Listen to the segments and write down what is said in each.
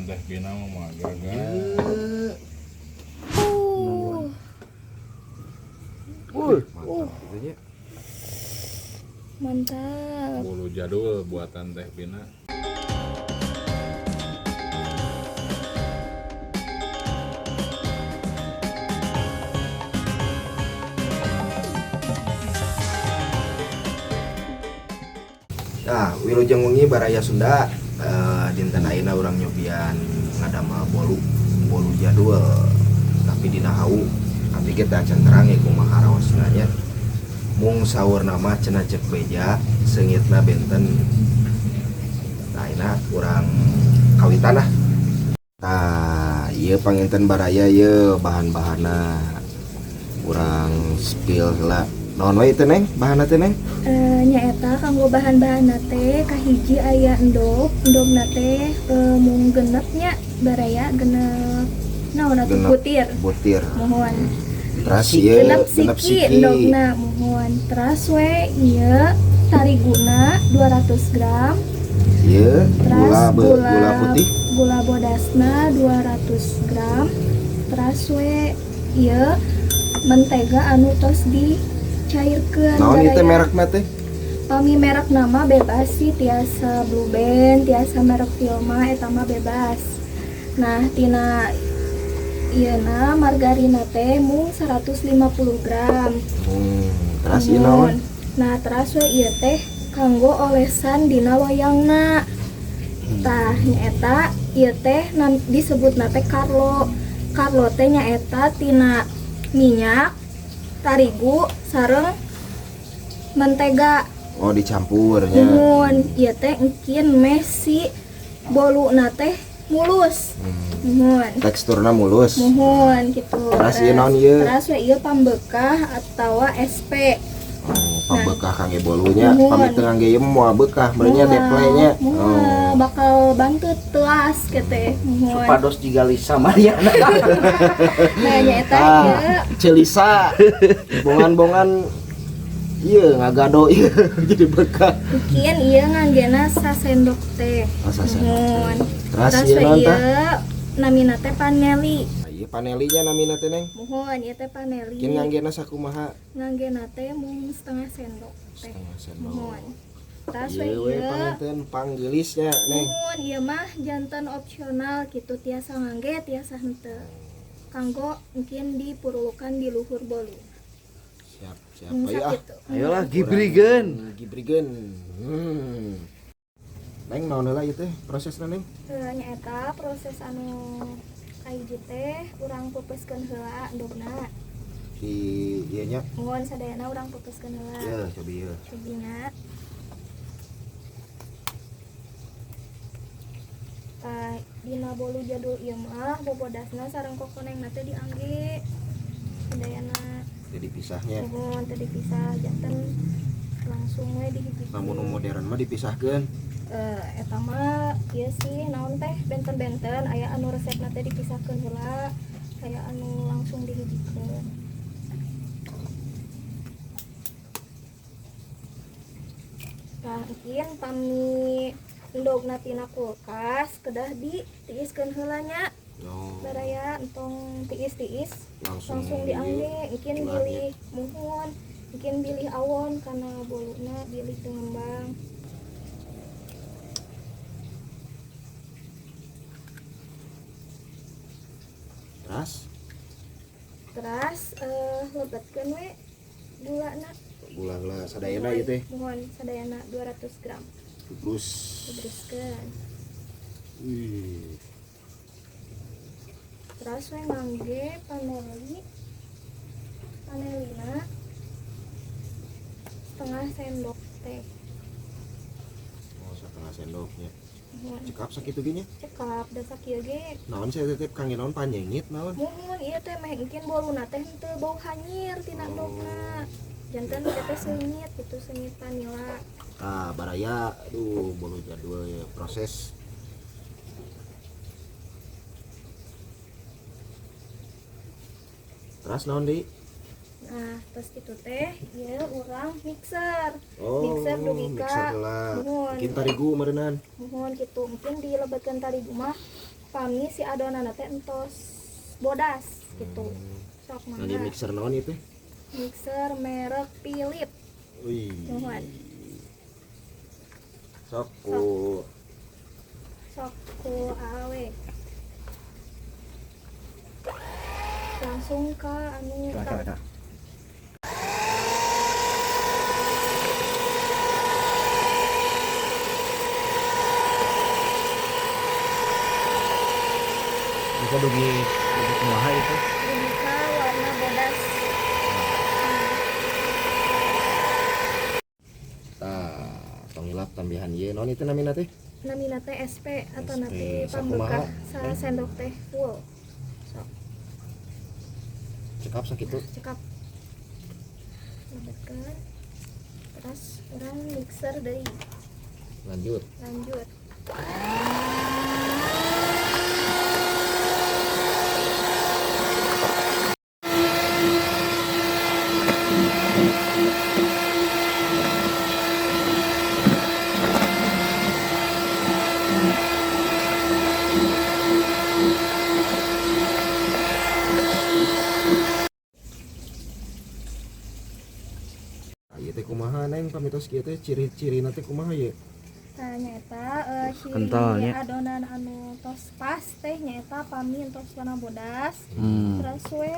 Buatan Teh Bina mah gagal. Mantap gitu nya. Mantap. Bolu jadul buatan Teh Bina. Nah, wilujeng wengi baraya Sunda, dinten ayeuna urang nyobian ngadamel bolu, bolu jadul tapi dina hawu. Tapi kita acan terang ya kumaha raosna nya. Mung saurna mah cenah cek beja seungitna benten. Nah, ayeuna urang kawitan lah. Tah, ieu panginten baraya ieu bahan-bahanna. Urang spill heula. Naon wae teh, Neng? Bahanna teh, Neng? Nyaeta kanggo bahan-bahanna teh kahiji aya endog, endogna teh mung genep nya baraya, genep naon atuh? Genep. Butir. Butir. Muhun. Terus ieu genep genep siki siki. Endogna muhun. Teras we ieu tariguna 200 gram. Ieu teras gula putih. Gula bodasna 200 gram. Teras we ieu mentega anu tos dicairkeun. Naon ieu teh baraya. Merekna teh? Pami merek nama bebas sih, tiasa Blue Band, tiasa merek Filma, eta mah bebas. Nah, tina ieuna margarina teh mung 150 gram. Terus ieu naon? Muhun. Nah, teras we ieu teh kanggo olesan dina loyangna. Tah, nyaeta ieu teh disebutna teh Carlo. Carlo teh nyaeta tina minyak, tarigu, sareng mentega. Oh, dicampur nya. Muhun, ieu teh engkin meh si boluna teh mulus. Muhun. Teksturna mulus. Muhun gitu. Teras ieu naon ieu? Teras we ieu pambekah atawa SP. Oh, pambekah kangge bolunya. Muhun. Pami teu ngangge ieu moal bekah, meureun nya deple nya. Muhun, Oh. bakal bantut teas gitu. Muhun. Supados jiga Lisa Mariana. Nah, nyaeta Ah, ieu Celisa. Bongan-bongan ieu ngagado ieu jadi bekah. Engkin ieu nganggena sasendok teh. Oh, sasendok. Muhun. Teras Teras ieu we naon tah? ieu namina teh paneli. Nah, ieu panelinya namina teh, Neng. Muhun, ieu teh paneli. Kin nganggena sakumaha? Nganggena teh mung setengah sendok teh. Setengah sendok. Muhun. Teras we Ieu we ieu panginten panggelisnya, Neng. Muhun, ieu mah janten opsional gitu, tiasa ngangge tiasa henteu. Kanggo mungkin dipurulukan di luhur bolu. Siap, siap. Hmm, Ayo ah. sakitu. Ayolah gibrigeun. Gibrigeun. Neng, naon heula ieu teh prosesna, Neng? Nyaeta proses anu kahiji teh urang peupeuskeun heula endogna. Di ieu nya. Muhun, sadayana urang peupeuskeun heula. Ieu cobi ieu. Cobinya. Tah, dina bolu jadul ieu mah bobodasna sareng kokonengna teh diangge sadayana. Jadi pisahnya. Muhun, teu dipisah, janten langsung we dihijikeun. Lamun nu modern mah dipisahkeun. Eta mah ieu sih naon teh benten-benten, aya anu resepna teh dipisahkeun heula, aya anu langsung dihijikeun. Tah, engkin pami endogna tina kulkas kedah ditiiskeun heula nya. Oh. Baraya entong tiis-tiis Langsung, langsung diangge, engkin Ulahnya. bilih muhun, engkin bilih awon kana boluna bilih teu ngembang. Teras. Teras lebetkeun we gulana. Gula-gula sadayana ieu teh. Muhun, sadayana 200 gram. Terus. Teruskeun. Wih. Terus we ngangge paneli. Panelina setengah sendok teh. Oh, setengah sendoknya. Muhun. Cekap sakitu ge nya. Cekap da sakieu ge. Naon sih teh kangge naon panyengit naon? Muhun, ieu teh meh engkin boluna teh henteu bau hanyir tina endogna. Janten teh teh seungit gitu, seungit vanila. Ah, baraya, aduh, bolu jadul ya proses. Terus naon deui? Nah, terus itu teh ieu urang mixer. Oh, Mixer dugi ka mixer heula. Muhun. Mungkin tarigu meureunnan. Muhun gitu, mungkin dilebetkeun tarigu mah Pami si adonan teh entos bodas gitu. Sok Nah, di mangga. mixer naon itu? Mixer merek Philip. Wih. Nuhun. Sok ku Sok ku awe. Langsung ke anu Kela, kela. Bisa dugi dugi kumaha itu? Dugi ka warna bodas. Tah, tong hilap tambihan ieu naon itu namina teh? Namina teh SP atau SP. nanti Sakumaha? pambekah sa sendok teh full. Sok. Cekap sakitu. Cekap. Lebetkeun. Terus urang mixer deui. Lanjut. Lanjut. Ah, ieu teh kumaha, Neng, pamitos kieu teh ciri-cirina teh kumaha ye? Tah, nyaeta ciri Kentalnya. adonan anu tos pas teh nyaeta pami tos warna bodas. Terus we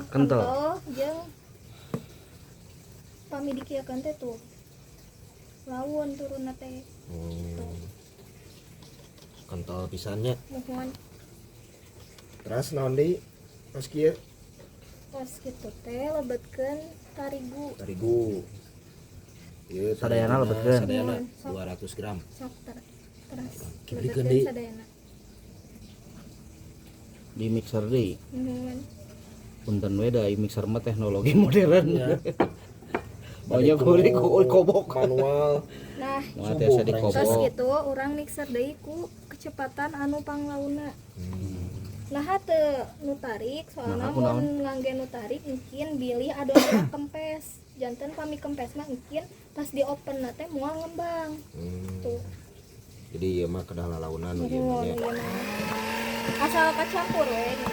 Kental. Kental jeung pami dikieukeun teh tuh lawon turunna teh. Oh. Kental pisannya. Muhun. Terus naon deui? Tos kieu? Tos kitu teh lebetkeun tarigu. Terigu. Ieu Sadayana tariguna lebetkeun. Sadayana Nuhun, sok. 200 gram. Sok terus Kibrikeun lebetkeun deui. sadayana. Di mixer deui. Muhun. Punten we da mixer mah teknologi modern. Ya. Banyak kulit kobok. Manual. Nah, Moal tiasa Subuh, dikobok. terus gitu urang mixer deui ku kecepatan anu panglauna. Nah, teu nu tarik soalna Nah, aku naon? mun ngangge nu tarik mungkin bilih adonan kempes. Janten pami kempes mah mungkin pas di open teh moal ngembang. Tuh. Jadi ieu mah kedah lalaunan nu ieu mah Nuhun nya. ieu mah. Asal kacampur we gitu.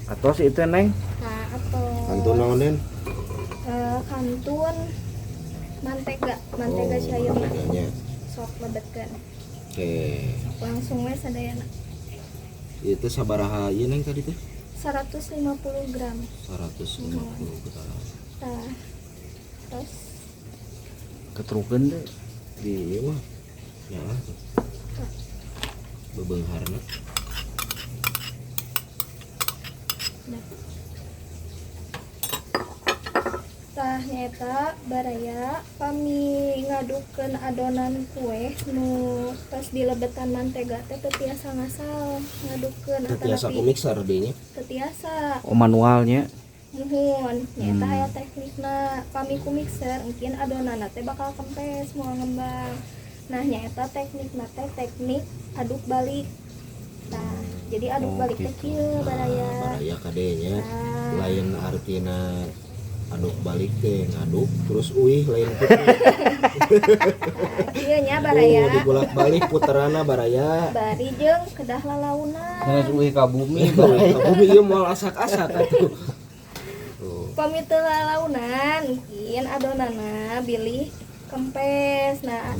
Atos itu, Neng. Nah, atau Kantun naon, Den? Kantun mantega, mantega cairna. Manteganya. Sok lebetkeun. Oke. Langsung we sadayana. Ieu teh sabaraha ieu, Neng, tadi teh? 150 gram. 150 gram. Tah. Terus Ketrukeun deh. Di ieu mah. Ya tuh. Bebeungharna. Nah. Tah, nyaeta baraya, pami ngadukeun adonan kue nu tos dilebetan mantega teh teu tiasa ngasal ngadukeun. Teu tiasa ku atanapi mixer deui nya. teu tiasa. Oh, manualnya. Muhun, nyaeta aya teknikna. Pami ku mixer mungkin adonanna teh bakal kempes, moal ngembang. Nah, nyaeta teknikna teh teknik aduk balik. Nah, jadi aduk Oh, balik teh gitu. kieu, baraya. Baraya kade nya. Nah. Lain artina aduk balik teh ngaduk terus uih, lain kitu. Nah, kieu nya, baraya. Oh, dibolak-balik puterana, baraya. Bari jeung kedah lalaunan. Sanes uih ka bumi. Baraya bumi ieu moal asak-asak atuh. Tuh. Pami teu lalaunan mungkin adonana bilih kempes. Nah,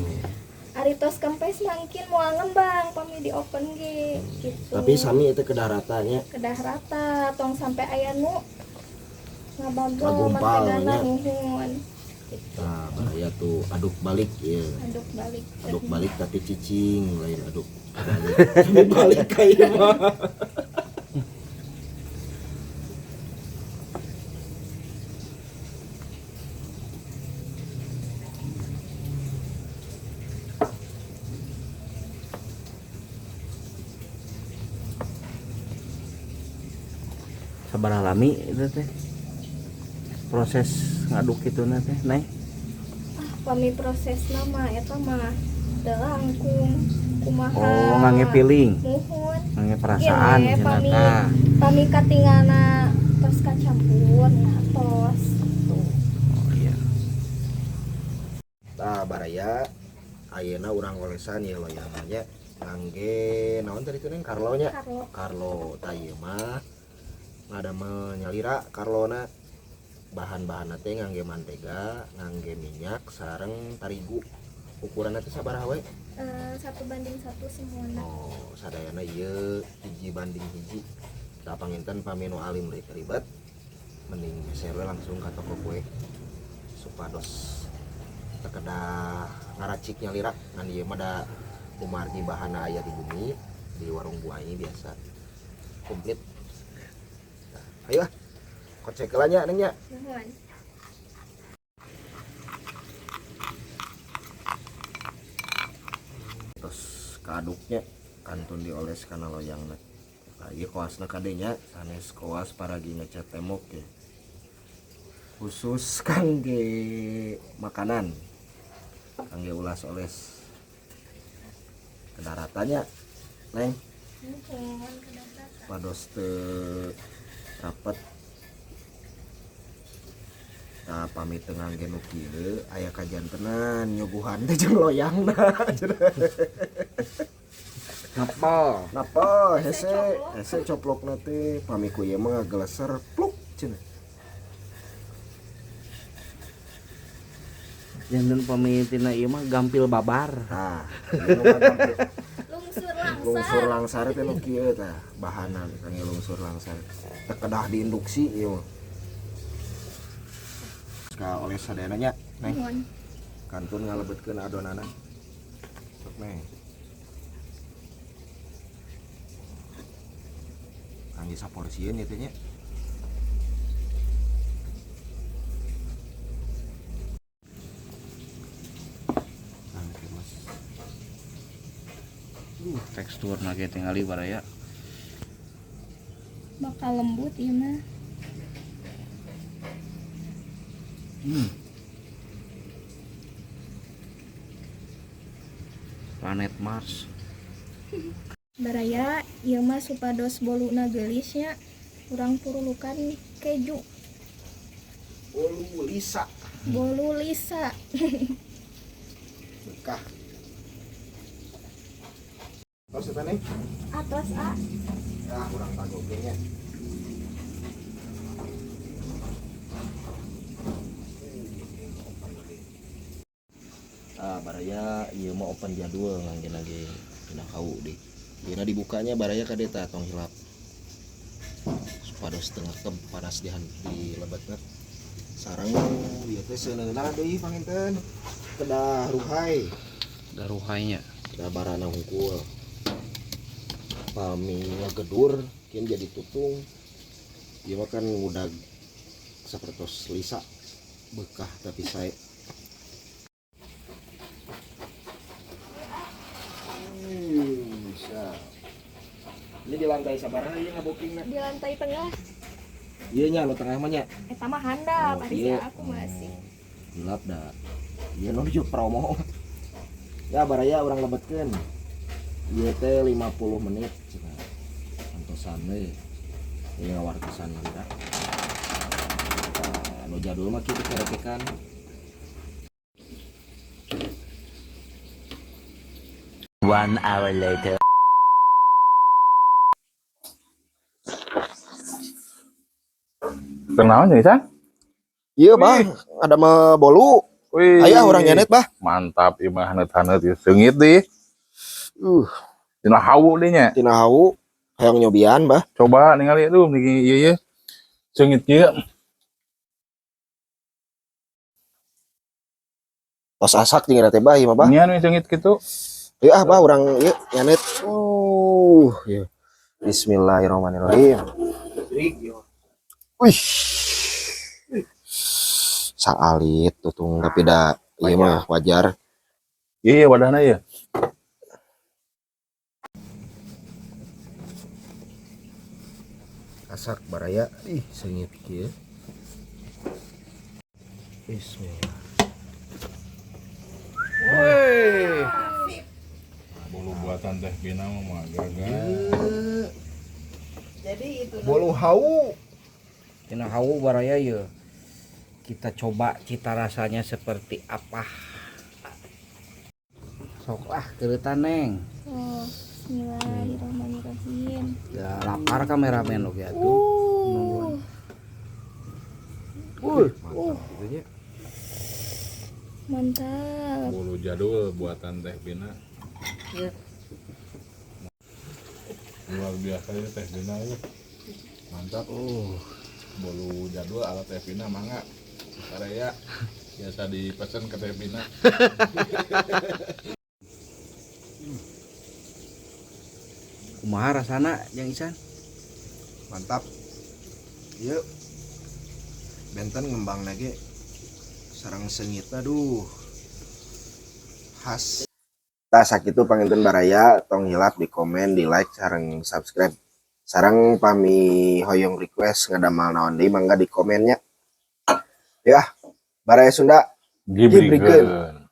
ari tos kempes mungkin moal ngembang pami di open ge gitu. Tapi sami itu kedah rata nya. Kedah rata, tong sampai aya nu ngabagel Ngagumpal, mantegana. nya. Nuhun gitu. Nah, baraya tuh aduk balik ya. Aduk balik. Aduk balik tapi cicing, lain aduk balik. Tapi balik kayak mah. Sabaraha lami itu teh proses ngaduk itu teh, Neng? Ah, pami proses nama eta mah teu langkung kumaha. Oh, ngangge piling. Muhun. Ngangge perasaan Iya, cenah pami tah. Pami katinggalna tos kacampur nya tos tuh. Oh iya. Tah baraya ayeuna urang olesan ieu loyangna nya ngangge naon tadi teh, Neng? Karlo nya. Karlo. Karlo tah ieu mah ngadamel nyalira Karlona. Bahan-bahanna teh ngangge mantega, ngangge minyak sareng tarigu. Ukuranna teh sabaraha we? 1:1 semuana. Oh, sadayana ieu 1:1. Tah panginten pami nu alim ribet mending meser we langsung ka toko kue supados teu kedah ngaracik nyalira, ngan ieu mah da kumargi bahanna aya di bumi, di warung Bu Ai biasa komplit. Nah, ayo ah, kocek heula nya, Neng, nya. Nuhun. Terus kaaduknya kantun dioles kana loyangna. Nah, ieu koasna kade nya, sanes koas paragi ngecat tembok ya, khusus kangge makanan, kangge ulas oles kedaratannya, Neng. Nuhun kedarat. Pados teu rapet. Tah pami teu ngangge nu kieu aya kajantenan nyuguhan teh jeung loyangna. Napel. Napa hese hese coplokna teh, pami ku ieu mah ngageleser pluk cenah. Janten pami tina ieu mah gampil babar. Tah, ieu mah gampil. Lungsur langsar. Lungsur langsar teh nu kieu tah bahanna kangge lungsur langsar. Teu kedah diinduksi ieu mah. Ka oles sadayana nya, Neng. Nuhun. Kantun ngalebetkeun adonana. Sok, Neng. Kangge saporsieun ieu teh nya. Kangge Mas. Teksturna ge tingali baraya. Bakal lembut ieu mah. Planet Mars. Baraya ieu mah supados boluna geulis nya, urang purulukan keju. Bolu Lisa. Bolu Lisa. Bekah. Tos eta, Neng? Atos, A. Ah, urang tagoge nya. Ah, baraya ieu mah open jadul ngangge nage dina kau deh. Dina dibukanya baraya kade tah, tong hilap. Supados tengah kem panas di di lebetna. Sareng ieu teh seuneuna deui panginten. Kedah ruhai. Kedah ruhainya. Kedah barana hungkul. Pami ngegedur kieu jadi tutung. Ieu mah kan ngudag sapertos lisa bekah tapi sae. Bisa. Ini di lantai sabaraha ieu ngabokingna? Di lantai tengah. Iya nya, nu tengah mah nya. Eta mah handap, Oh, ari iya. aku masih. Gelap dah. Iya nu dijuk promo. Ya baraya urang lebetkeun. Ieu teh 50 menit cenah. Antosan we. Ieu ngawartosan lira. Nah, nu jadul mah kitu kerekekan. 1 hour later. Kenaon jadi, Cang? Iya, Bah, ada mah bolu. Wih. Aya urang nyanet, Bah. Mantap ieu mah haneut-haneut ieu seungit deui. Tina hawu deui nya. Tina hawu hayang nyobian, Bah. Coba ningali tuh niki ieu ieu. Seungit kieu. Tos asak jeung teh, Bah, ieu mah, Bah. Nya nu seungit kitu. Ayo ah, Bah, urang ieu nyanet. Ieu. Bismillahirrahmanirrahim. Wih. Saalit tutung tapi da ieu mah wajar. Iya, iya wadahna ieu. Asak baraya, ih seungit kieu. Bismillah. Woi. Bolu buatan Teh Bina mah gagal. Jadi itu Bolu hawu. Tina hawu, baraya, ya. Kita coba cita rasanya seperti apa. Sok ah, keureutan, Neng. Oh, bismillahirrahmanirrahim. Ya, lapar kameramen oge atuh. Mantap gitu nya. Mantap. Bolu jadul buatan Teh Bina. Iya. Luar biasa ya Teh Bina ya. Mantap. Bolu jadul ala Teh Bina, mangga. Baraya biasa dipesan ke Teh Bina. Kumaha rasana, Jang Isan? Mantap. Yuk. Benten ngembang lagi. Sareng seungit, aduh. Khas. Tah, sakitu panginten, baraya, tong hilap di komen, di like, sareng subscribe. Sareng pami hoyong request ngadamel naon deui, mangga di komennya. Ya, baraya Sunda. Gibrikeun.